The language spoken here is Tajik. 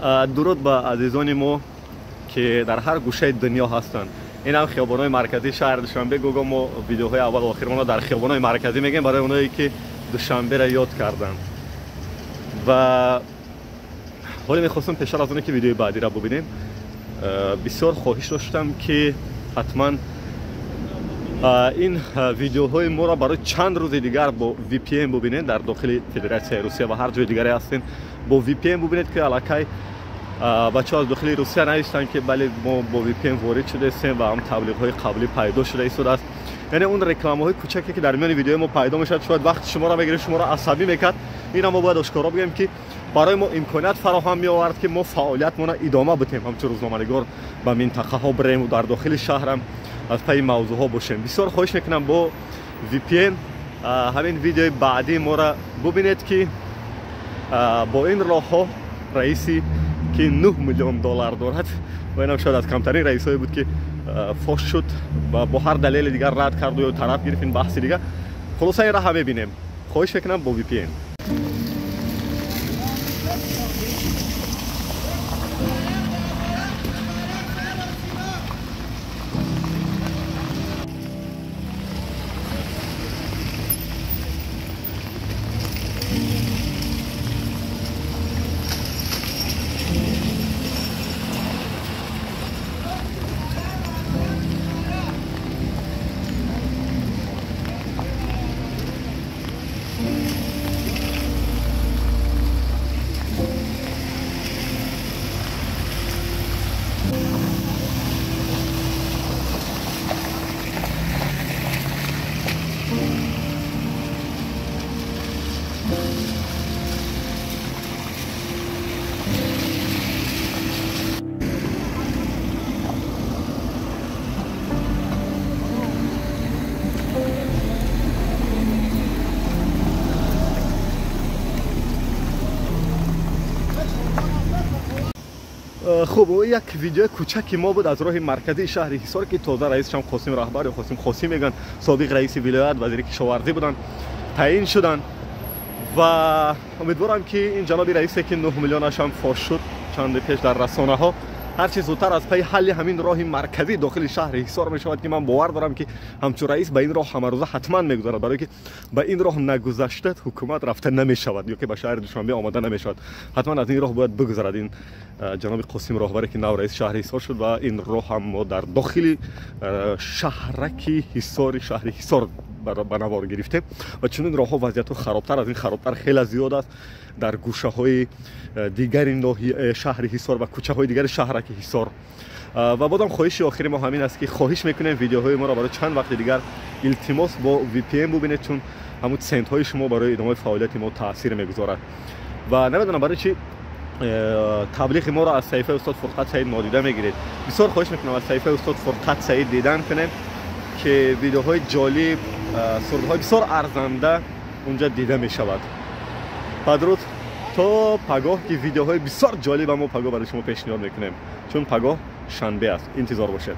Дуруд ба азизони мо ки дар ҳар гӯшаи дунё ҳастанд. Ин ҳам хиёбонҳои марказии шаҳри Душанбе. Гӯго мо видеоҳои аввал охиримонро дар хиёбонҳои марказӣ мегӯем барои оное ки Душанберо ёд карданд. Ва ҳоло мехостам пештар аз оне ки видеои баъдиро бубинем, бисёр хоҳиш доштам ки ҳатман ин видеоҳои моро барои чанд рӯзи дигар бо VPN бубинед. Дар дохили Федератсияи Русия ва ҳар ҷои дигаре ҳастед, бо VPN бубинед ки аллакай бачаҳо аз дохили Русия навиштанд ки бале, мо бо VPN ворид шудаистем ва ҳам таблиғҳои қаблӣ пайдо шуда истодааст. Яъне он рекламаҳои кӯчаке ки дар миёни видеои мо пайдо мешавад, шояд вақти шуморо мегирад, шуморо асабӣ мекард. Ина мо бояд ошкоро бигӯем ки барои мо имконият фароҳам меовард ки мо фаъолиятмонро идома бидиҳем, ҳамчун рӯзноманигор ба минтақаҳо бирем дар дохили шаҳрам аз пайи мавзӯъҳо бошем. Бисёр хоҳиш мекунам бо VPN ҳамин видеои баъдии моро бубинед ки бо ин роҳҳо раиси ки 9 миллион доллар дорад ва инам шояд аз камтарин раисҳое буд ки фош шуд ва бо ҳар далели дигар рад карду ё тараф гирифт, ин баҳси дигар. Хулоса инро ҳам мебинем. Хоҳиш мекунам бо VPN. Хуб, як видеои кӯчаки мо буд аз роҳи марказии шаҳри Ҳисор ки тоза раисшам Қосим Раҳбар ё Қосим Қосим мегӯянд, собиқ раиси вилоят, вазири кишоварзӣ буданд, таъин шуданд. Ва умедворам ки ин ҷаноби раисе ки 9 миллионашам фош шуд чанде пеш дар расонаҳо, ҳарчи зудтар аз пайи ҳалли ҳамин роҳи марказии дохили шаҳри Ҳисор мешавад ки ман бовар дорам ки ҳамчун раис ба ин роҳ ҳамарӯза ҳатман мегузарад, барое ки ба ин роҳ нагузашта ҳукумат рафта намешавад ё ки ба шаҳри Душанбе омада намешавад. Ҳатман аз ин роҳ бояд бигузарад ин ҷаноби Қосим Роҳбаре ки нав раиси шаҳри Ҳисор шуд ва ин роҳ ҳам мо дар дохили шаҳраки Ҳисори шаҳри Ҳисор ба навор гирифтем. Ва чунин роҳҳо вазъиятҳо харобтар аз ин харобтар хеле зиёд аст дар гӯшаҳои дигари шаҳри Ҳисор ва кӯчаҳои дигари шаҳраки Ҳисор. Ва бозам хоҳиши охири мо ҳамин аст ки хоҳиш мекунем видеоҳои моро барои чанд вақти дигар илтимос бо VPN бубинед, чун ҳамун центҳои шумо барои идомаи фаъолияти мо таъсир мегузорад. Ва намедонам барои чи таблиғи моро аз саҳифаи устод Фурқат Саид нодида мегиред. Бисёр хоҳиш мекунам аз саҳифаи устод Фурқат Саид дидан кунем ки видеоҳои ҷолиб, сурудҳои бисёр арзанда унҷа дида мешавад. Падруд то пагоҳ ки видеоҳои бисёр ҷолиба мо пагоҳ барои шумо пешниҳод мекунем, чун пагоҳ шанбе аст. Интизор бошед.